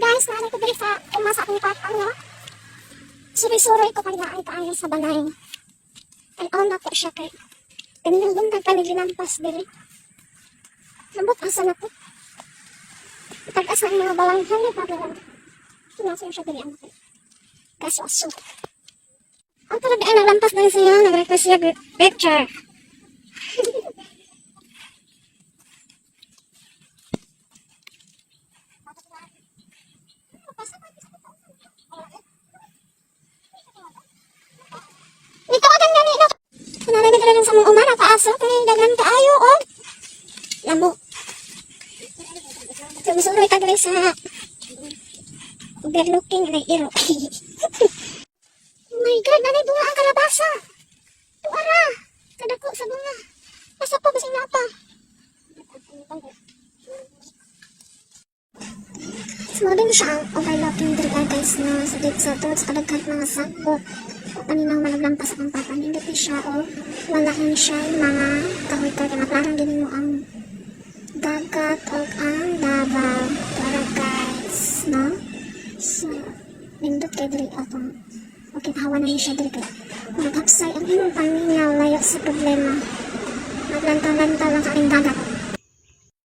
Guys, naa ko diri sa uma sa akong papa nga. Suroy-suroy ko pag naay kaayo sa balay. Tan-aw na ko siya kay kaninang buntag pa lampas diri. Lambot asa na ko. Tag-as ang mga balanghoy pa pero kinasa siya diri ang kaso aso. Ang talaga ay naglampas din siya, nag-request siya picture. Nito ka gani no. Kunwari dito lang sa mong umara kaaso kay daghan kaayo og lamok. Sumusuroy ta diri sa overlooking na iro. Oh my God, nanay bunga ang kalabasa. Tuara. Kadako sa bunga. Asa pa basing naa pa. So, mao din siya ang overlooking diri, ah, guys, no? Sa dito sa tungod sa kadaghan mga sakop. O paminaw managlampas akong papa. Nindot ni siya o wala ni siya mga kahoy-kahoy. Kaya maklarong gini mo ang dagat o ang Davao. Para guys, no? So, nindot kay diri akong okay, hawa na ni siya diri kay maghapsay ang imong paminaw layo sa problema. Maglantaw-lantaw lang ka aning dagat.